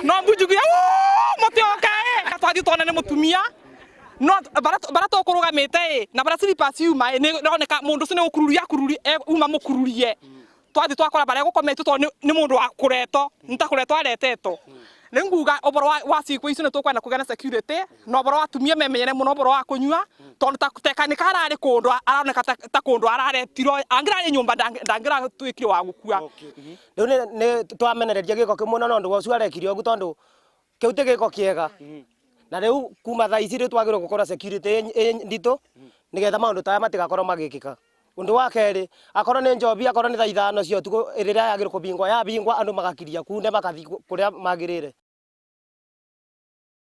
No mbunjugia mũtioke twathiĩ tuona nĩ mũtumia no bara tũkũrũgamĩte ĩ na bara slippers yuma ĩ nĩroneka mũndũ ũcio nĩ gũkururia akururia uma mũkururie. Twathiĩ twakora barĩa gũkometio tondũ nĩ mũndũ wa kũretwo nĩ ta kũretwo aretetwo. Rĩu nguga ũboro wa ciĩko icio nĩ tũkwenda kũgĩa na security na ũboro wa atumia memenyere mũno ũboro wa kũnyua tondũ ta kanĩka hararĩ kũndũ aroneka ta kũndũ araretirwo angĩrarĩ nyũmba ndangĩratuĩkire wa gũkua. Rĩu nĩ twamenereria gĩko kĩu mũno nĩ ũndũ wa ũcio arekire ũguo tondũ kĩu ti gĩko kĩega. Na rĩu kuma thaa ici rĩu twagĩrĩirwo gũkorwo security ĩ nditũ nĩgetha maũndũ ta maya matigakorwo magĩkĩka. Ũndũ wa kerĩ, akorwo nĩ njobi, akorwo nĩ thaa ithano cia ũtukũ rĩrĩa yagĩrĩirwo kũbingwo, yabingwa andũ magakiria kunde magathiĩ kũrĩa magĩrĩire.